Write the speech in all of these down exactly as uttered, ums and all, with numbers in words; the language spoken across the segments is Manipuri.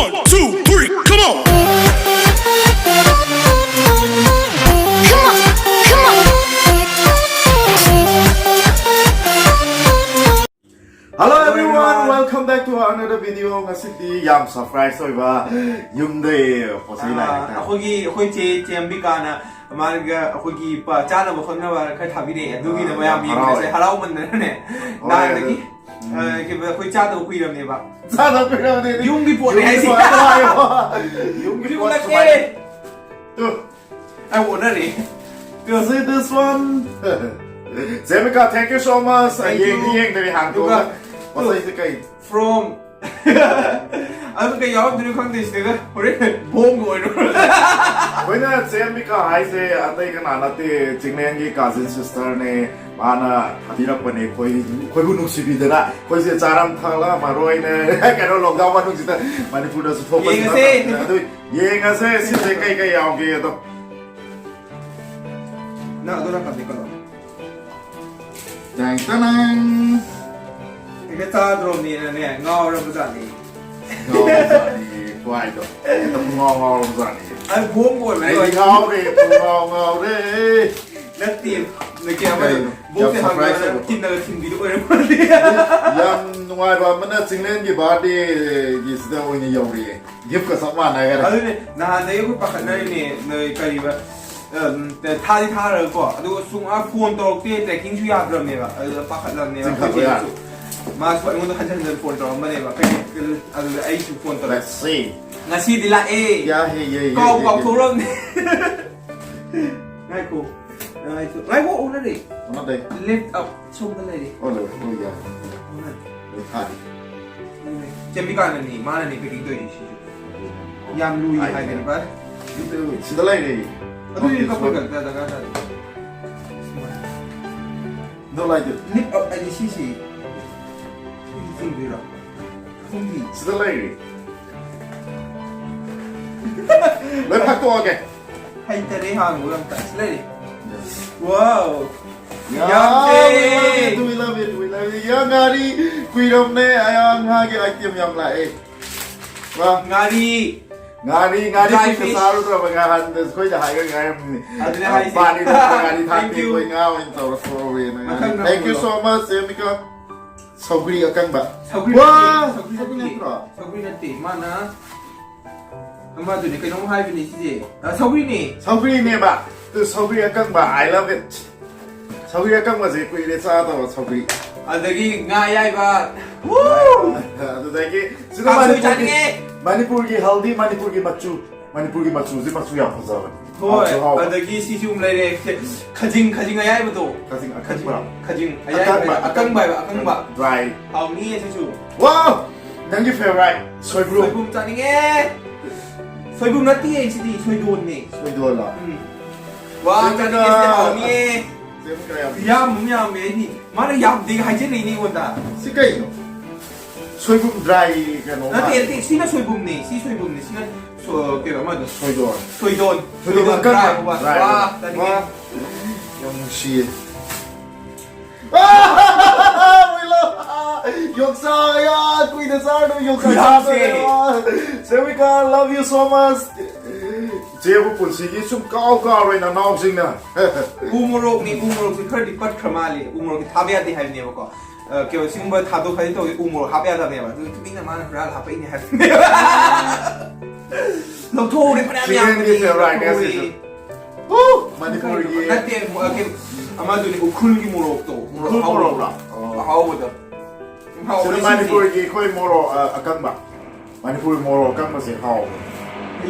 One, two, three, come on! Come on, come on. Hello everyone, welcome back to another video. ꯉꯁꯤꯗꯤ ꯌꯥꯝ surprise ꯑꯣꯏꯕ ꯌꯨꯝꯗꯩ ꯄꯣꯠꯆꯩ ꯂꯥꯛꯑꯦ ꯍꯥꯏꯇꯥꯔꯦ꯫ ꯑꯩꯈꯣꯏꯒꯤ, ꯑꯩꯈꯣꯏ ꯆꯦ, ꯆꯦ ꯑꯝꯕꯤꯀꯥꯅ ꯃꯥꯒ ꯑꯩꯈꯣꯏꯒꯤ ꯄ-, ꯆꯥꯅꯕ ꯈꯣꯠꯅꯕ ꯈꯔ ꯊꯥꯕꯤꯔꯛꯑꯦ꯫ ꯑꯗꯨꯒꯤꯗ ꯑꯥ, ꯃꯌꯥꯝ ꯌꯥꯝ ꯌꯦꯡꯕꯁꯦ ꯍꯔꯥꯎꯋꯦ꯫ ꯍꯔꯥꯎꯃꯟꯗꯅꯅꯦ, ꯍꯣꯏ, ꯅꯍꯥꯟꯗꯒꯤ, ꯑꯗꯨ, ꯎꯝ꯫ ꯑ, ꯀꯩꯕ, ꯑꯩꯈꯣꯏ ꯆꯥꯗꯕ ꯀꯨꯏꯔꯕꯅꯦꯕ꯫ ꯆꯥꯗꯕ ꯀꯨꯏꯔꯕꯅꯦ꯫ ꯌꯨꯝꯒꯤ ꯄꯣꯠꯅꯦ ꯍꯥꯏꯁꯦ꯫ ꯌꯨꯝꯒꯤ ꯄꯣꯠ ꯁꯨꯃꯥꯏꯅ ꯇꯧ ꯍꯥꯏꯌꯣ꯫ ꯌꯨꯝꯒꯤ ꯄꯣꯠ ꯁꯨꯃꯥꯏꯅ꯫ ꯇꯨ꯫ ꯑꯩ ꯑꯣꯟꯅꯔꯦ꯫ ꯇꯨ꯫ See this one? ꯖꯦꯃꯤꯀꯥ, thank you so much. Thank you. ꯌꯦꯡꯗꯤ ꯌꯦꯡꯗꯔꯤ, ꯍꯥꯡꯗꯣꯛꯑꯒ꯫ ꯑꯗꯨꯒ ꯄꯣꯠ ꯆꯩꯁꯦ ꯀꯩ? From ꯑꯗꯨ ꯀꯩ ꯌꯥꯎꯔꯝꯗꯣꯏꯅꯣ ꯈꯪꯗꯦ ꯁꯤꯗꯒ ꯍꯣꯔꯦꯟ ꯕꯣꯝꯒ ꯑꯣꯏꯔꯣ꯫ ꯑꯩꯈꯣꯏꯅ ꯆꯦ ꯑꯝꯕꯤꯀꯥ ꯍꯥꯏꯁꯦ ꯑꯇꯩ ꯀꯅꯥ ꯅꯠꯇꯦ, ꯆꯤꯡꯂꯦꯟꯒꯤ cousin sisterꯅꯦ꯫ ꯃꯥꯅ ꯊꯥꯕꯤꯔꯛꯄꯅꯦ, ꯑꯩꯈꯣꯏ, ꯑꯩꯈꯣꯏꯕꯨ ꯅꯨꯡꯁꯤꯕꯤꯗꯅ꯫ ꯑꯩꯈꯣꯏꯁꯦ ꯆꯥꯔꯝ ꯊꯛꯂꯝꯃꯔꯣꯏꯅ, ꯀꯩꯅꯣ, lockdown ꯃꯅꯨꯡꯁꯤꯗ ꯃꯅꯤꯄꯨꯔꯗꯁꯨ ꯊꯣꯛꯄꯁꯤ ꯌꯦꯡꯉꯁꯦ꯫ ꯅꯠꯇꯕꯅꯤꯅ꯫ ꯑꯗꯨ ꯌꯦꯡꯉꯁꯦ ꯁꯤꯁꯦ ꯀꯩ ꯀꯩ ꯌꯥꯎꯒꯦ ꯑꯗꯣ꯫ ꯅꯪ ꯑꯗꯣ ꯅꯥꯀꯟꯗꯩ ꯀꯛꯂꯛꯑꯣ꯫ ꯇꯦꯡ ꯇꯅꯦꯡ꯫ ꯍꯦꯛꯇ ꯆꯥꯗ꯭ꯔꯣꯕꯅꯦꯅꯅꯦ, ꯉꯥꯎꯔꯕꯖꯥꯠꯅꯤ꯫ ꯉꯥꯎꯔꯕꯖꯥꯠꯅꯤ, ꯈ꯭ꯋꯥꯏꯗꯣ꯫ ꯍꯦꯛꯇ ꯄꯨꯡꯉꯥꯎ ꯉꯥꯎꯔꯕꯖꯥꯠꯅꯤ꯫ ꯑꯩ ꯕꯣꯝ ꯑꯣꯏꯕꯅꯦ꯫ ꯑꯩꯗꯤ ꯉꯥꯎꯔꯦ, ꯄꯨꯡꯉꯥꯎ ꯉꯥꯎꯔꯦ꯫ ꯅꯠꯇꯦ, ꯅꯠꯇꯦ, ꯑꯃ ꯀꯩꯅꯣ? ꯕꯣꯝꯁꯦ ꯌꯥꯝ surprise ꯍꯥꯡꯗꯣꯛꯑꯒ ꯑꯣꯏꯕ꯫ ꯊꯤꯟꯅꯒ ꯊꯤꯟꯕꯤꯗꯣ ꯑꯣꯏꯔꯝꯃꯅꯤ꯫ ꯌꯥꯝ ꯅꯨꯡꯉꯥꯏꯕ ꯑꯃꯅ ꯆꯤꯡꯂꯦꯟꯒꯤ birthdayꯒꯤꯁꯤꯗ ꯑꯣꯏꯅ ꯌꯧꯔꯛꯑꯦ꯫ Giftꯀ ꯆꯞ ꯃꯥꯟꯅꯈꯔꯦ꯫ ꯑꯗꯨꯅꯦ, ꯅꯍꯥꯟꯗꯒꯤ ꯑꯩꯈꯣꯏ ꯄꯥꯈꯠꯅꯔꯤꯅꯦ, ꯅꯣꯏ ꯀꯔꯤꯕ, ꯑꯝ, ꯊꯥꯗꯤ ꯊꯥꯔꯒꯀꯣ, ꯑꯗꯨꯒ ꯁꯨꯡ-, ꯑ, phone ꯇꯧꯔꯛꯇꯦ, trackingꯁꯨ ꯌꯥꯗ꯭ꯔꯕꯅꯦꯕ, ꯑꯗꯨꯗ ꯄꯥꯈꯠꯂꯕꯅꯦꯕ꯫ ꯆꯤꯡꯈꯠꯄ ꯑꯩꯈꯣꯏ ꯌꯥꯔꯦ꯫ ꯆꯦꯁꯨ, ꯃꯥꯁꯨ ꯑꯩꯉꯣꯟꯗ ꯍꯟꯖꯟ ꯍꯟꯖꯟ phone ꯇꯧꯔꯝꯕꯅꯦꯕ, ꯀꯩ-, ꯑꯗꯨꯗ ꯑꯩꯁꯨ phone ꯇꯧꯔꯛꯑꯦ꯫ Let's see꯫ ꯉꯁꯤꯗꯤ ꯂꯥꯛꯑꯦ꯫ ꯌꯥ, ꯍꯦ, ꯌꯦ, ꯌꯦ, ꯀꯥꯎ ꯌꯦ, ꯌꯦ꯫ ꯀꯥꯎꯊꯣꯛꯎꯔꯕꯅꯦ꯫ ꯉꯥꯏꯈꯣ, ꯉꯥꯏꯈꯣ, ꯉꯥꯏꯈꯣ, ꯑꯣꯟꯅꯔꯦ꯫ ꯑꯣꯟꯅꯗꯦ꯫ Lift up꯫ ꯁꯣꯝꯗ ꯂꯩꯔꯤ꯫ ꯑꯣ, ꯂꯩꯔꯦ꯫ ꯑꯣ, ꯌꯥꯔꯦ꯫ ꯂꯣꯏ ꯊꯥꯔꯤ꯫ ꯆꯦꯝꯕꯤꯀꯥꯟꯗꯅꯤ, ꯃꯥꯅꯅꯤ packing ꯇꯧꯔꯤꯁꯦ ꯁꯤꯁꯨ꯫ ꯌꯥꯝ ꯂꯨꯏ ꯍꯥꯏꯕꯅꯤ, ꯚꯥꯏ꯫ ꯁꯤꯗ ꯂꯩꯔꯦ꯫ ꯑꯗꯨꯗꯤ ꯀꯛꯄ ꯀꯛꯇ ꯗꯔꯀꯥꯔ ꯇꯥꯗꯦ꯫ No light꯫ Lift up ꯍꯥꯏꯗꯤ ꯁꯤꯁꯤ꯫ ꯁꯤꯁꯤ ꯆꯤꯡꯗꯣꯏꯔꯣ? ꯈꯪꯗꯦ꯫ ꯁꯤꯗ ꯂꯩꯔꯦ꯫ ꯂꯣꯏ ꯐꯥꯛꯇꯣꯛꯑꯒꯦ꯫ ꯍꯩꯇꯔꯦ ꯍꯥꯡꯕꯒ ꯑꯝꯇ꯫ ꯁꯤ ꯂꯩꯔꯦ꯫ Yes꯫ Wow! ꯌꯥꯝ ꯌꯥꯝꯁꯦ! We love it, we love it, we love it꯫ ꯌꯥ ꯉꯥꯔꯤ ꯀꯨꯏꯔꯝꯅꯦ, ꯑꯌꯥ ꯉꯥꯒꯤ item ꯌꯥꯝ ꯂꯥꯛꯑꯦ꯫ ꯉꯥꯔꯤ꯫ ꯉꯥꯔꯤ, ꯉꯥꯔꯤ ꯀꯨꯏꯅ ꯆꯥꯔꯨꯗ꯭ꯔꯕ ꯉꯍꯥꯟꯗ ꯑꯩꯈꯣꯏꯗ ꯍꯥꯏꯔꯒ ꯉꯥꯏꯔꯝꯃꯤꯅꯦ꯫ ꯑꯗꯨꯅꯦ ꯍꯥꯏꯁꯦ꯫ ꯄꯥꯅꯤ ꯉꯥꯔꯤ ꯊꯥꯛꯇꯦ꯫ ꯑꯩꯈꯣꯏ ꯉꯥ ꯑꯣꯏꯅ ꯇꯧꯔ ꯊꯣꯛꯍꯧꯔꯦꯅ ꯉꯥꯔꯤ꯫ Thank you so much, ꯁꯦꯃꯤꯀꯥ꯫ ꯁꯧꯒ꯭ꯔꯤ ꯑꯀꯪꯕ꯫ ꯁꯧꯒ꯭ꯔꯤ ꯅꯠꯇꯦ, ꯁꯧꯒ꯭ꯔꯤ ꯅꯠꯇ꯭ꯔꯣ? ꯁꯧꯒ꯭ꯔꯤ ꯅꯠꯇꯦ, ꯃꯥꯅ ꯑꯃꯗꯨꯅꯦ, ꯀꯩꯅꯣꯝ ꯍꯥꯏꯕꯅꯦ ꯁꯤꯁꯦ꯫ ꯑ, ꯁꯧꯒ꯭ꯔꯤꯅꯦ꯫ ꯁꯧꯒ꯭ꯔꯤꯅꯦꯕ꯫ ꯑꯗꯨ ꯁꯧꯒ꯭ꯔꯤ ꯑꯀꯪꯕ, I love it꯫ ꯁꯧꯒ꯭ꯔꯤ ꯑꯀꯪꯕꯁꯦ ꯀꯨꯏꯔꯦ ꯆꯥꯗꯕ ꯁꯧꯒ꯭ꯔꯤ꯫ ꯑꯗꯒꯤ ꯉꯥ ꯑꯌꯥꯏꯕ꯫ ꯑꯗꯨꯗꯒꯤ ꯁꯤꯗ ꯀꯥꯡꯁꯣꯏ ꯃꯅꯤꯄꯨꯔꯒꯤ, ꯆꯥꯅꯤꯡꯉꯦ꯫ ꯃꯅꯤꯄꯨꯔꯒꯤ ꯍꯜꯗꯤ, ꯃꯅꯤꯄꯨꯔꯒꯤ ꯃꯆꯨ, ꯃꯅꯤꯄꯨꯔꯒꯤ ꯃꯆꯨꯁꯦ ꯃꯆꯨ ꯌꯥꯝ ꯐꯖꯕꯅꯦ꯫ ꯍꯣꯏ, ꯍꯥꯎꯁꯨ ꯍꯥꯎꯕ꯫ ꯑꯗꯒꯤ ꯁꯤꯁꯨ ꯑꯃ ꯂꯩꯔꯦ, ꯈꯖꯤꯡ, ꯈꯖꯤꯡ ꯑꯌꯥꯏꯕꯗꯣ꯫ ꯈꯖꯤꯡ ꯑꯀꯪꯕ꯫ ꯈꯖꯤꯡ, ꯈꯖꯤꯡ ꯑꯌꯥꯏꯕ ꯑꯀꯪꯕ ꯍꯥꯏꯕ, ꯍꯥꯏꯕ, ꯑꯀꯪꯕ꯫ ꯑꯀꯪꯕ꯫ Dry꯫ ꯍꯥꯎꯅꯤꯌꯦ ꯁꯤꯁꯨ꯫ Wow! ꯅꯪꯒꯤ favourite ꯁꯣꯏꯕꯨꯝ꯫ ꯁꯣꯏꯕꯨꯝ ꯆꯥꯅꯤꯡꯉꯦ꯫ ꯁꯣꯏꯕꯨꯝ ꯅꯠꯇꯤꯌꯦ ꯁꯤꯗꯤ, ꯁꯣꯏꯗꯣꯟꯅꯦ꯫ ꯁꯣꯏꯗꯣꯟꯂꯣ? ꯎꯝ꯫ ꯋꯥ, ꯁꯤꯗꯅ ꯆꯥꯅꯤꯡꯉꯦ ꯁꯤꯗꯤ, ꯍꯥꯎꯅꯤꯌꯦ꯫ ꯁꯦꯝꯈ꯭ꯔꯦ ꯌꯥꯝ꯫ ꯌꯥꯝ ꯑꯃ ꯌꯥꯝꯃꯦ ꯑꯩꯗꯤ꯫ ꯃꯥꯅ ꯌꯥꯝꯗꯦ ꯍꯥꯏꯖꯤꯜꯂꯛꯏꯅꯦ ꯑꯩꯉꯣꯟꯗ꯫ ꯁꯤ ꯀꯩꯅꯣ? ꯁꯣꯏꯕꯨꯝ dry ꯀꯩꯅꯣ ꯅꯠꯇꯦ, ꯃꯥꯜꯂꯦ꯫ ꯅꯠꯇꯦ, ꯁꯤꯅ ꯁꯣꯏꯕꯨꯝꯅꯦ, ꯁꯤ ꯁꯣꯏꯕꯨꯝꯅꯦ, ꯁꯤꯅ ꯁꯣ-, ꯀꯩꯅꯣ ꯑꯃꯗꯣ꯫ ꯁꯣꯏꯗꯣꯟ꯫ ꯁꯣꯏꯗꯣꯟ꯫ ꯁꯣꯏꯗꯣꯟ ꯁꯣꯏꯗꯣꯟ ꯑꯀꯪꯕ꯫ Dry ꯍꯥꯏꯕ꯫ Dry꯫ ꯋꯥ, ꯆꯥꯅꯤꯡꯉꯦ꯫ ꯋꯥ꯫ ꯌꯥꯝ ꯅꯨꯡꯁꯤꯌꯦ꯫ ꯌꯣꯡꯆꯥꯛ, ꯑꯌꯥ, ꯀꯨꯏꯅ ꯆꯥꯔꯅꯨ, ꯌꯣꯡꯆꯥꯛ ꯈꯨꯌꯥꯝꯁꯦ꯫ ꯆꯥꯗꯣꯏꯅꯦ꯫ ꯁꯦꯃꯤꯀꯥ, love you so much꯫ ꯏꯆꯦꯕꯨ ꯄꯨꯟꯁꯤꯒꯤ ꯁꯨꯝ ꯀꯥꯎ ꯀꯥꯎꯔꯣꯏ ꯅꯅꯥꯎꯁꯤꯡꯅ꯫ ꯎ ꯃꯣꯔꯣꯛꯅꯤ, ꯎ ꯃꯣꯔꯣꯛꯁꯦ ꯈꯔꯗꯤ ꯄꯠꯈ꯭ꯔ ꯃꯥꯜꯂꯦ꯫ ꯎ ꯃꯣꯔꯣꯛꯁꯦ ꯊꯥꯕ ꯌꯥꯗꯦ ꯍꯥꯏꯕꯅꯦꯕꯀꯣ꯫ ꯑ, ꯀꯩꯅꯣ, ꯁꯤꯒꯨꯝꯕ ꯊꯥꯗꯣꯛ ꯊꯥꯖꯤꯟ ꯇꯧꯕꯁꯦ ꯎ ꯃꯣꯔꯣꯛ ꯍꯥꯞꯄ ꯌꯥꯗꯕꯅꯦꯕ꯫ ꯑꯗꯨ ꯇꯨꯃꯤꯟꯅ ꯃꯥꯅ ꯍꯨꯔꯥꯟ ꯍꯥꯞꯄꯛꯏꯅꯦ ꯍꯥꯏꯕꯅꯦ꯫ ꯂꯧꯊꯣꯛꯍꯧꯔꯦ, ꯐꯅꯌꯥꯝ ꯌꯥꯝꯕꯅꯦ, ꯆꯤꯀꯟꯒꯤ favourite ꯅꯦ ꯂꯧꯊꯣꯛꯍꯧꯔꯦ꯫ ꯁꯤꯁꯨ꯫ ꯎ! ꯃꯅꯤꯄꯨꯔꯒꯤ ꯅꯠꯇꯦ, ꯃ-, ꯀꯩ-, ꯑꯃꯗꯨꯅꯤ, ꯎꯈ꯭ꯔꯨꯜꯒꯤ ꯃꯣꯔꯣꯛꯇꯣ, ꯃꯣꯔꯣꯛ ꯎꯈ꯭ꯔꯨꯜ ꯑꯍꯥꯎꯕꯗꯣ꯫ ꯃꯣꯔꯣꯛꯂꯣ? ꯑꯣ꯫ ꯑꯍꯥꯎꯕꯗꯣ꯫ ꯍꯥꯎꯕꯅꯦ ꯁꯤꯗ ꯁꯤꯁꯦ꯫ ꯃꯅꯤꯄꯨꯔꯒꯤ ꯑꯩꯈꯣꯏ ꯃꯣꯔꯣꯛ, ꯑ, ꯑꯀꯪꯕ꯫ ꯃꯅꯤꯄꯨꯔꯒꯤ ꯃꯣꯔꯣꯛ ꯑꯀꯪꯕꯁꯦ ꯍꯥꯎꯕꯅꯦ꯫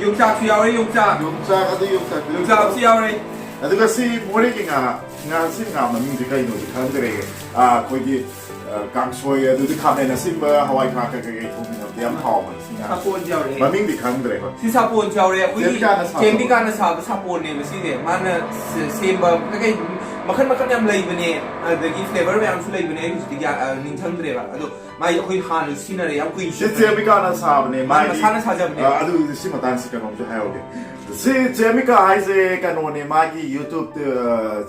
ꯌꯣꯡꯆꯥꯛꯁꯨ ꯌꯥꯎꯔꯦ, ꯌꯣꯡꯆꯥꯛ꯫ ꯌꯣꯡꯆꯥꯛ, ꯑꯗꯨ ꯌꯣꯡꯆꯥꯛꯇꯨꯗꯤ ꯌꯣꯡꯆꯥꯛꯁꯨ ꯌꯥꯎꯔꯦ꯫ ꯑꯗꯨꯒ ꯁꯤ ꯃꯣꯔꯦꯒꯤ ꯉꯥ, ꯉꯥ, ꯁꯤ ꯉꯥ ꯃꯃꯤꯡꯁꯦ ꯀꯩꯅꯣꯗꯤ ꯈꯪꯗ꯭ꯔꯦ꯫ ꯑ, ꯑꯩꯈꯣꯏꯒꯤ, ꯑ, ꯀꯥꯡꯁꯣꯏ, ꯑꯗꯨꯗꯤ ꯈꯥꯃꯦꯟ ꯑꯁꯤꯟꯕ, ꯍꯋꯥꯏ ꯊ꯭ꯔꯥꯛꯀ ꯀꯩꯀꯩ ꯊꯣꯡꯃꯤꯟꯅꯕꯗꯤ ꯌꯥꯝ ꯍꯥꯎꯕꯅꯦ꯫ ꯁꯤ ꯉꯥ ꯁꯥꯄꯣꯟꯁꯨ ꯌꯥꯎꯔꯛꯑꯦ꯫ ꯃꯃꯤꯡꯗꯤ ꯈꯪꯗ꯭ꯔꯦ, ꯍꯣꯏ꯫ ꯁꯤ ꯁꯥꯄꯣꯟꯁꯨ ꯌꯥꯎꯔꯦ꯫ ꯑꯩꯈꯣꯏꯒꯤ ꯆꯦꯝꯕꯤꯀꯥꯅ ꯁꯥꯕ꯫ ꯆꯦꯝꯕꯤꯀꯥꯅ ꯁꯥꯕ ꯁꯥꯄꯣꯟꯅꯦꯕ ꯁꯤꯁꯦ꯫ ꯃꯥꯅ ꯁꯦ-, ꯁꯦꯝꯕ ꯀꯩꯀꯩ ꯃꯈꯜ ꯃꯈꯜ ꯌꯥꯝ ꯂꯩꯕꯅꯦ꯫ ꯑꯗꯒꯤ flavour ꯃꯌꯥꯝꯁꯨ ꯂꯩꯕꯅꯦ꯫ ꯑꯩ ꯍꯧꯖꯤꯛꯇꯤ ꯒ꯭ꯌꯥ-, ꯑ, ꯅꯤꯡꯁꯤꯡꯗ꯭ꯔꯦꯕ꯫ ꯑꯗꯣ ꯃꯥꯏ ꯑꯩꯈꯣꯏ ꯍꯥꯟꯅꯁꯨ ꯁꯤꯖꯤꯟꯅꯔꯦ, ꯌꯥꯝ ꯀꯨꯏꯅ ꯁꯤ ꯁꯤꯖꯤꯟꯅꯔꯦ꯫ ꯆꯦꯝꯕꯤꯀꯥꯅ ꯁꯥꯕꯅꯦ꯫ ꯃꯥꯅ ꯃꯥꯒꯤ, ꯃꯁꯥꯅ ꯁꯥꯖꯕꯅꯦ꯫ ꯑ, ꯑꯗꯨ ꯁꯤ ꯃꯇꯥꯡꯁꯤ ꯀꯩꯅꯣꯝꯁꯨ ꯍꯥꯏꯍꯧꯒꯦ꯫ ꯁꯤ ꯆꯦꯃꯤꯀꯥ ꯍꯥꯏꯁꯦ ꯀꯩꯅꯣꯅꯦ, ꯃꯥꯒꯤ YouTube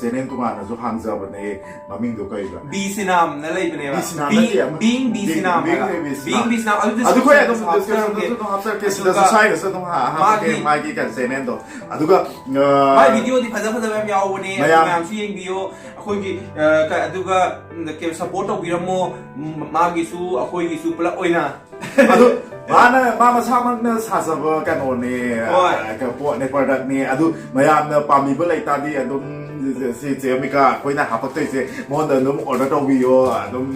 channel ꯇꯣꯉꯥꯟꯅꯁꯨ ꯍꯥꯡꯖꯕꯅꯦ꯫ ꯃꯃꯤꯡꯗꯣ ꯀꯩꯕ? ꯕꯤ ꯁꯤꯅꯥꯝꯅ ꯂꯩꯕꯅꯦꯕ꯫ ꯕꯤ ꯁꯤꯅꯥꯝ ꯅꯠꯇꯦ, ꯑꯃ- ꯕꯤꯡ ꯕꯤ ꯕꯤꯡ- ꯁꯤꯅꯥꯝ ꯕꯤꯡ ꯍꯥꯏꯕ꯫ ꯕꯤ ꯁꯤꯅꯥꯝ꯫ ꯕꯤꯡ ꯕꯤ ꯁꯤꯅꯥꯝ ꯑꯗꯨ ꯑꯗꯨ ꯑꯩꯈꯣꯏ ꯑꯗꯨꯝ description ꯗꯁꯨ description ꯍꯥꯞꯆꯔꯝꯒꯦ꯫ ꯗꯁꯨ ꯑꯗꯨꯝ ꯍꯥꯞꯆꯔꯛꯀꯦ, ꯁꯤꯗꯁꯨ ꯑꯗꯨꯒ ꯁ꯭ꯋꯥꯏꯗꯁꯨ ꯑꯗꯨꯝ ꯍꯥ- ꯍꯥꯞꯄꯛꯀꯦ, ꯃꯥꯒꯤ- ꯃꯥꯒꯤ ꯀꯩꯅꯣ channel ꯗꯣ꯫ ꯑꯗꯨꯒ ꯑ, ꯃꯥꯏ ꯚꯤꯗꯤꯑꯣꯗꯤ ꯐꯖ ꯐꯖꯕ ꯌꯥꯝ ꯌꯥꯎꯕꯅꯦ, ꯑꯗꯨ ꯃꯌꯥꯝ- ꯃꯌꯥꯝꯁꯨ ꯌꯦꯡꯕꯤꯌꯣ꯫ ꯑꯩꯈꯣꯏꯒꯤ ꯑ, ꯀ- ꯑꯗꯨꯒ ꯎꯝ, ꯀꯩ- support ꯇꯧꯕꯤꯔꯝꯃꯣ꯫ ꯎꯝ, ꯃꯥꯒꯤꯁꯨ ꯑꯩꯈꯣꯏꯒꯤꯁꯨ ꯄꯨꯂꯞ ꯑꯣꯏꯅ꯫ ꯑꯗꯨ ꯃꯥꯅ ꯃꯥ ꯃꯁꯥꯃꯛꯅ ꯁꯥꯖꯕ ꯀꯩꯅꯣꯅꯦ, ꯍꯣꯏ꯫ ꯑ, ꯀ- ꯄꯣꯠꯅꯦ, product ꯅꯦ꯫ ꯑꯗꯨ ꯃꯌꯥꯝꯅ ꯄꯥꯝꯕꯤꯕ ꯂꯩꯇꯥꯔꯗꯤ ꯑꯗꯨꯝ ꯁꯤ ꯆꯦꯃꯤꯀꯥ ꯑꯩꯈꯣꯏꯅ ꯍꯥꯄꯛꯇꯣꯏꯁꯦ, ꯃꯉꯣꯟꯗ ꯑꯗꯨꯝ order ꯇꯧꯕꯤꯌꯣ꯫ ꯑꯗꯨꯝ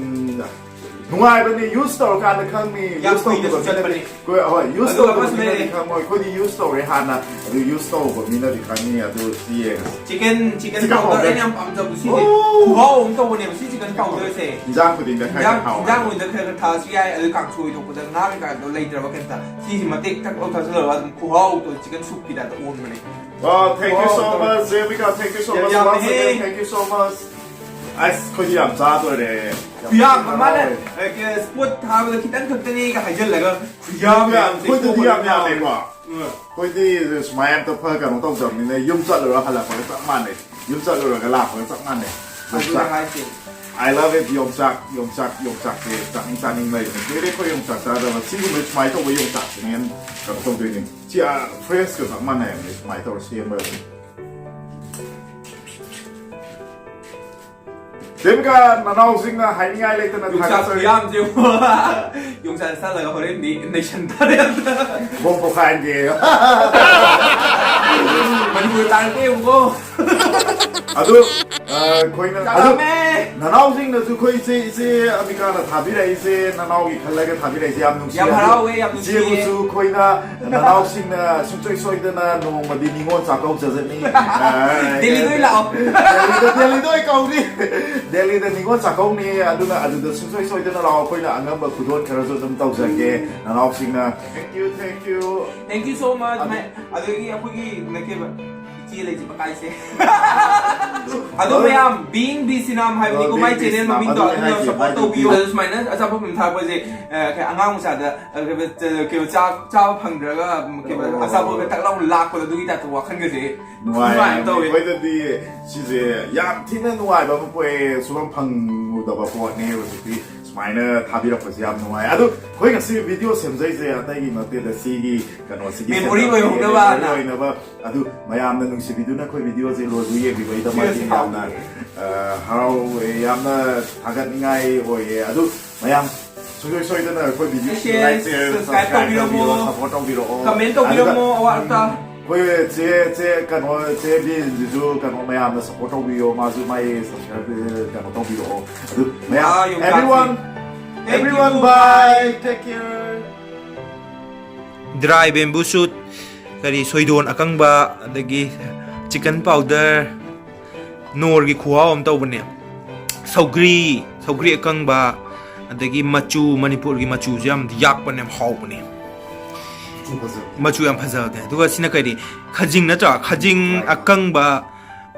ꯅꯨꯡꯉꯥꯏꯕꯅꯦ, use ꯇꯧꯔꯀꯥꯟꯗ ꯈꯪꯅꯤ꯫ ꯌꯥꯝ Use ꯀꯨꯏꯅꯁꯨ ꯇꯧꯗꯕ ꯃꯤꯅꯗꯤ ꯆꯠꯄꯅꯦ꯫ ꯍꯣꯏ, ꯍꯣꯏ, use ꯑꯗꯨꯒ ꯇꯧꯗꯕ ꯑꯃꯁꯨ ꯃꯤꯅꯗꯤ ꯂꯩꯔꯦ꯫ ꯈꯪꯉꯣꯏ꯫ ꯑꯩꯈꯣꯏꯗꯤ use ꯇꯧꯔꯦ ꯍꯥꯟꯅ, ꯑꯗꯨ use ꯇꯧꯕ ꯃꯤꯅꯗꯤ ꯈꯪꯅꯤ꯫ ꯑꯗꯨ ꯁꯤ ꯌꯦꯡꯉꯁꯤ꯫ Chicken chicken Chicken powder powder꯫ ꯑꯩꯅ ꯌꯥꯝ ꯄꯥꯝꯖꯕ ꯁꯤꯁꯦ꯫ ꯑꯣ! ꯈꯨꯍꯥꯎ ꯑꯃ ꯇꯧꯕꯅꯦꯕ ꯁꯤ chicken powder ꯁꯦ꯫ ꯏꯟꯖꯥꯡ ꯈꯨꯗꯤꯡꯗ ꯈꯔ ꯏꯟꯖꯥꯡ ꯈꯔ ꯍꯥꯎꯋꯦ꯫ ꯏꯟꯖꯥꯡ ꯑꯣꯏꯅ ꯈꯔ ꯈꯔ ꯊꯥꯁꯨ ꯌꯥꯏ, ꯑꯗꯨ ꯀꯥꯡꯁꯣꯏ ꯊꯣꯡꯕꯗ ꯉꯥ ꯀꯩꯀꯥꯗꯣ ꯂꯩꯇ꯭ꯔꯕ ꯀꯩꯝꯇ, ꯁꯤꯁꯤ ꯃꯇꯦꯛ ꯊꯛ ꯂꯧ ꯊꯥꯖꯤꯜꯂꯒ ꯑꯗꯨꯝ ꯈꯨꯍꯥꯎꯗꯣ chicken soup ꯀꯤ type ꯇ ꯑꯣꯟꯕꯅꯦ꯫ Wow, thank you so Wow. much, Jessica. Thank you so ꯌꯥꯝ much. ꯌꯥꯝꯃꯦ꯫ Once again, thank you so much. ꯑꯁ, ꯑꯩꯈꯣꯏꯗꯤ ꯌꯥꯝ ꯆꯥꯗꯣꯔꯦ꯫ ꯌꯥꯝ ꯈꯨꯌꯥꯝ ꯑꯃꯅ ꯍꯔꯥꯎꯋꯦ꯫ spot ꯊꯥꯕꯗ ꯈꯤꯇꯪ ꯈꯛꯇꯅꯦꯒ ꯍꯥꯏꯖꯤꯜꯂꯒ ꯈꯨꯌꯥꯝ ꯌꯥꯝ- ꯑꯩꯈꯣꯏꯗꯗꯤ ꯌꯥꯝ ꯌꯥꯝꯃꯦꯀꯣ꯫ ꯎꯝ꯫ ꯑꯩꯈꯣꯏꯗꯤ ꯁꯨꯃꯥꯏꯅ ꯑꯝꯇ ꯐ ꯀꯩꯅꯣ ꯇꯧꯗꯕꯅꯤꯅ, ꯌꯨꯝ ꯆꯠꯂꯨꯔ ꯍꯜꯂꯛꯄꯒ ꯆꯞ ꯃꯥꯟꯅꯩ꯫ ꯌꯨꯝ ꯆꯠꯂꯨꯔꯒ ꯂꯥꯛꯄꯒ ꯆꯞ ꯃꯥꯟꯅꯩ꯫ ꯑꯗꯨꯅ ꯍꯥꯏꯁꯦ꯫ I love it, ꯌꯣꯡꯆꯥꯛ, ꯌꯣꯡꯆꯥꯛ, ꯌꯣꯡꯆꯥꯛꯁꯦ ꯆꯥꯅꯤꯡ ꯆꯥꯅꯤꯡ ꯂꯩꯕꯅꯦ꯫ ꯀꯨꯏꯔꯦ ꯑꯩꯈꯣꯏ ꯌꯣꯡꯆꯥꯛ ꯆꯥꯗꯕ꯫ ꯁꯤꯒꯨꯝꯕ ꯁꯨꯃꯥꯏꯅ ꯇꯧꯕ ꯌꯣꯡꯆꯥꯛꯁꯤꯅ ꯍꯦꯟꯅ ꯀꯩꯅꯣ ꯇꯧꯗꯣꯏꯅꯦ꯫ ꯁꯤ, ꯑ, fresh ꯀ ꯆꯞ ꯃꯥꯟꯅꯩ꯫ ꯁꯨꯃꯥꯏꯅ ꯇꯧꯔ ꯁꯦꯝꯕ꯫ ꯗꯦꯕꯤꯀꯥ, ꯅꯅꯥꯎꯁꯤꯡꯅ ꯍꯥꯏꯅꯤꯡꯉꯥꯏ ꯂꯩꯇꯅ ꯌꯣꯡꯆꯥꯛ ꯊꯥꯒꯠꯆꯔꯤ꯫ ꯈꯨꯌꯥꯝꯁꯦ ꯌꯣꯡꯆꯥꯛ ꯆꯥꯜꯂꯒ ꯍꯣꯔꯦꯟꯗꯤ ꯅꯩꯁꯟ ꯇꯥꯔꯦ꯫ ꯕꯣꯝ ꯄꯣꯈꯥꯏꯍꯟꯒꯦ꯫ ꯃꯅꯤꯄꯨꯔ ꯇꯥꯔꯛꯇꯦ ꯌꯦꯡꯉꯨꯀꯣ꯫ ꯑꯗꯨ, ꯑ, ꯑꯩꯈꯣꯏꯅ ꯑꯗꯨ ꯆꯥꯔꯝꯃꯦ꯫ ꯅꯅꯥꯎꯁꯤꯡꯅꯁꯨ ꯑꯩꯈꯣꯏ ꯏꯆꯦ, ꯏꯆꯦ ꯑꯃꯤꯀꯥꯗ ꯊꯥꯕꯤꯔꯛꯏꯁꯦ, ꯅꯅꯥꯎꯒꯤ ꯈꯜꯂꯒ ꯊꯥꯕꯤꯔꯛꯏꯁꯦ ꯌꯥꯝ ꯅꯨꯡꯁꯤ꯫ ꯌꯥꯝ ꯑꯗꯨ ꯍꯔꯥꯎꯋꯦ, ꯌꯥꯝ ꯅꯨꯡꯁꯤꯌꯦ꯫ ꯏꯆꯦꯕꯨꯁꯨ ꯑꯩꯈꯣꯏꯅ ꯅꯅꯥꯎꯁꯤꯡꯅ ꯁꯨꯡꯁꯣꯏ ꯁꯣꯏꯗꯅ ꯅꯣꯡꯃꯗꯤ ꯅꯤꯉꯣꯜ ꯆꯥꯛꯀꯧꯖꯖꯅꯤ꯫ ꯑ, ꯗꯦꯜꯂꯤꯗ ꯑꯣꯏ ꯂꯥꯛꯑꯣ꯫ ꯗꯦꯜꯂꯤꯗ, ꯗꯦꯜꯂꯤꯗ ꯑꯣꯏ ꯀꯧꯅꯤ꯫ ꯗꯦꯜꯂꯤꯗ ꯅꯤꯉꯣꯜ ꯆꯥꯛꯀꯧꯅꯤ, ꯑꯗꯨꯅ ꯑꯗꯨꯗ ꯁꯨꯡꯁꯣꯏ ꯁꯣꯏꯗꯅ ꯂꯥꯛꯑꯣ꯫ ꯑꯩꯈꯣꯏꯅ ꯑꯉꯝꯕ ꯈꯨꯗꯣꯜ ꯈꯔꯁꯨ ꯑꯗꯨꯝ ꯇꯧꯖꯒꯦ ꯅꯅꯥꯎꯁꯤꯡꯅ꯫ Thank you, thank you. Thank you so much, ꯑꯗꯨ- my ꯑꯗꯒꯤ ꯑꯩꯈꯣꯏꯒꯤ ꯅꯠꯇꯦꯕ, ꯂꯩꯁꯤ ꯄꯀꯥꯏꯁꯦ꯫ ꯑꯗꯣ ꯃꯌꯥꯝ, Being Vietnam ꯍꯥꯏꯕꯅꯤꯀꯣ, ꯑꯣ, ꯃꯥꯏ Being ꯆꯦꯅꯦꯜ Vietnam, ꯃꯃꯤꯡꯗꯣ, ꯑꯗꯨꯅꯦ ꯑꯗꯨꯅ ꯍꯥꯏꯁꯦ, ꯁꯞꯄꯣꯔꯠ ꯃꯥꯏꯗꯤ ꯇꯧꯕꯤꯌꯨ꯫ Being ꯑꯗꯨ ꯁꯨꯃꯥꯏꯅ ꯑꯆꯥꯄꯣꯠ ꯐꯤꯂꯝ ꯊꯥꯔꯛꯄꯁꯦ, ꯑ, ꯀꯩ, ꯑꯉꯥꯡ ꯃꯆꯥꯗ, ꯑ, ꯀꯩꯕ, ꯆ-, ꯀꯩꯕ, ꯆꯥ-, ꯆꯥꯕ ꯐꯪꯗ꯭ꯔꯒ, ꯀꯩꯕ, ꯑꯣ꯫ ꯑꯆꯥꯄꯣꯠꯀ ꯇꯛ ꯂꯥꯎꯅ ꯂꯥꯛꯄꯗꯣ, ꯑꯗꯨꯒꯤ ꯇꯥꯏꯞꯇ ꯋꯥꯈꯜꯒꯁꯦ ꯅꯨꯡꯉꯥꯏ꯫ ꯅꯨꯡꯉꯥꯏꯅ ꯇꯧꯋꯦ꯫ ꯑꯩꯈꯣꯏꯗꯗꯤ ꯁꯤꯁꯦ ꯌꯥꯝ ꯊꯤꯅ ꯅꯨꯡꯉꯥꯏꯕ ꯑꯃ ꯄꯣꯛꯑꯦ, ꯁꯨꯐꯝ ꯐꯪꯉꯨꯗꯕ ꯄꯣꯠꯅꯦ꯫ ꯍꯧꯖꯤꯛꯇꯤ ꯁꯨꯃꯥꯏꯅ ꯊꯥꯕꯤꯔꯛꯄꯁꯦ ꯌꯥꯝ ꯅꯨꯡꯉꯥꯏ꯫ ꯑꯗꯣ ꯑꯩꯈꯣꯏ ꯉꯁꯤ ꯚꯤꯗꯤꯑꯣ ꯁꯦꯝꯖꯩꯁꯦ ꯑꯇꯩꯒꯤ ꯅꯠꯇꯦꯗ, ꯁꯤꯒꯤ ꯀꯩꯅꯣꯁꯤꯒꯤ memory ꯁꯦꯝꯖꯕꯅꯦ, ꯑꯣꯏꯍꯧꯅꯕ memory ꯍꯥꯏꯅ꯫ ꯑꯣꯏꯅꯕ꯫ ꯑꯗꯨ ꯃꯌꯥꯝꯅ ꯅꯨꯡꯁꯤꯕꯤꯗꯨꯅ ꯑꯩꯈꯣꯏ ꯚꯤꯗꯤꯑꯣꯁꯦ ꯂꯣꯏꯕꯨ ꯌꯦꯡꯕꯤꯕꯩꯗꯃꯛꯇ ꯁꯤꯁꯦ ꯌꯥꯝꯅ, ꯍꯥꯎꯏ꯫ ꯑ, ꯍꯔꯥꯎꯋꯦ, ꯌꯥꯝꯅ ꯊꯥꯒꯠꯅꯤꯡꯉꯥꯏ ꯑꯣꯏꯌꯦ꯫ ꯑꯗꯨ ꯃꯌꯥꯝ ꯁꯨꯡꯁꯣꯏ ꯁꯣꯏꯗꯅ ꯑꯩꯈꯣꯏ video share, like, share, subscribe subscribe ꯇꯧꯕꯤꯔꯝꯃꯣ꯫ ꯇꯧꯕꯤꯔꯣ, support ꯇꯧꯕꯤꯔꯛꯑꯣ꯫ Comment ꯇꯧꯕꯤꯔꯝꯃꯣ, ꯑꯗꯨꯒ, ꯑꯋꯥꯠ ꯑꯄꯥ꯫ ꯎꯝ, ꯑꯩꯈꯣꯏ ꯆꯦ, ꯆꯦ, ꯀꯩꯅꯣ, ꯆꯦ ꯕꯤꯟꯁꯤꯁꯨ ꯀꯩꯅꯣ ꯃꯌꯥꯝꯅ support ꯇꯧꯕꯤꯌꯣ, ꯃꯥꯁꯨ ꯃꯥꯒꯤ subscribe, ꯀꯩꯅꯣ ꯇꯧꯕꯤꯔꯛꯑꯣ꯫ ꯑꯗꯨ ꯃꯌꯥꯝ, ꯑꯥ, ꯌꯣꯡꯆꯥꯛꯁꯦ꯫ Everyone, thank you, everyone, bye, bye, take care. Dry bamboo shoot, ꯀꯔꯤ, ꯁꯣꯏꯗꯣꯟ ꯑꯀꯪꯕ, ꯑꯗꯒꯤ chicken powder, ꯅꯣꯔꯒꯤ ꯈꯨꯍꯥꯎ ꯑꯃ ꯇꯧꯕꯅꯦ꯫ ꯁꯧꯒ꯭ꯔꯤ, ꯁꯧꯒ꯭ꯔꯤ ꯑꯀꯪꯕ, ꯑꯗꯒꯤ ꯃꯆꯨ, ꯃꯅꯤꯄꯨꯔꯒꯤ ꯃꯆꯨꯁꯦ ꯌꯥꯝ ꯌꯥꯛꯄꯅꯦ, ꯌꯥꯝ ꯍꯥꯎꯕꯅꯦ꯫ ꯃꯆꯨ ꯐꯖꯕ꯫ ꯃꯆꯨ ꯌꯥꯝ ꯐꯖꯕꯅꯦ꯫ ꯑꯗꯨꯒ ꯁꯤꯅ ꯀꯔꯤ? ꯈꯖꯤꯡ ꯅꯠꯇ꯭ꯔꯥ? ꯈꯖꯤꯡ ꯑꯀꯪꯕ,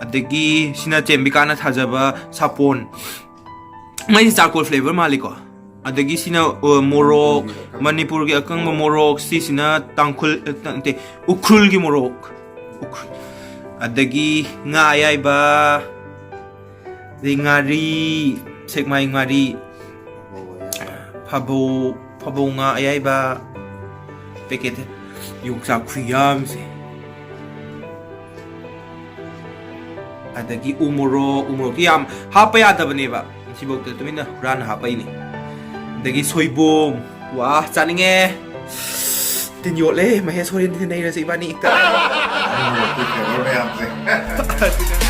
ꯑꯗꯒꯤ ꯁꯤꯅ ꯆꯦꯝꯕꯤꯀꯥꯅ ꯊꯥꯖꯕ ꯁꯥꯄꯣꯟ꯫ ꯃꯩꯁꯦ charcoal flavour ꯃꯥꯜꯂꯤꯀꯣ꯫ ꯑꯗꯒꯤ ꯁꯤꯅ, ꯑ, ꯃꯣꯔꯣꯛ, ꯃꯅꯤꯄꯨꯔꯒꯤ ꯑꯀꯪꯕ ꯃꯣꯔꯣꯛ, ꯁꯤꯁꯤꯅ ꯇꯥꯡꯈꯨꯜ, ꯑ, ꯅꯠꯇꯦ, ꯎꯈ꯭ꯔꯨꯜꯒꯤ ꯃꯣꯔꯣꯛ꯫ ꯎꯈ꯭ꯔꯨꯜ꯫ ꯑꯗꯒꯤ ꯉꯥ ꯑꯌꯥꯏꯕ, ꯑꯗꯩ ꯉꯥꯔꯤ, ꯁꯦꯛꯃꯥꯏ ꯉꯥꯔꯤ, ꯐꯥꯕꯧ, ꯐꯥꯕꯧ ꯉꯥ ꯑꯌꯥꯏꯕ packet, ꯌꯣꯡꯆꯥꯛ ꯈꯨꯌꯥꯝꯁꯦ꯫ ꯑꯗꯒꯤ ꯎ ꯃꯣꯔꯣꯛ, ꯎ ꯃꯣꯔꯣꯛꯇꯤ ꯌꯥꯝ ꯍꯥꯞꯄ ꯌꯥꯗꯕꯅꯦꯕ, ꯁꯤꯐꯧꯗ ꯇꯨꯃꯤꯟꯅ ꯍꯨꯔꯥꯟꯅ ꯍꯥꯞꯄꯛꯏꯅꯦ꯫ ꯑꯗꯒꯤ ꯁꯣꯏꯕꯨꯝ, ꯋꯥ, ꯆꯥꯅꯤꯡꯉꯦ꯫ ꯇꯤꯟ ꯌꯣꯠꯂꯦ, ꯃꯍꯦꯁ, ꯍꯣꯔꯦꯟ ꯇꯤꯟꯅꯩꯔꯁꯦ ꯏꯕꯥꯅꯤ ꯍꯦꯛꯇ꯫ ꯎ ꯃꯣꯔꯣꯛꯀꯤ flavour ꯃꯌꯥꯝꯁꯦ꯫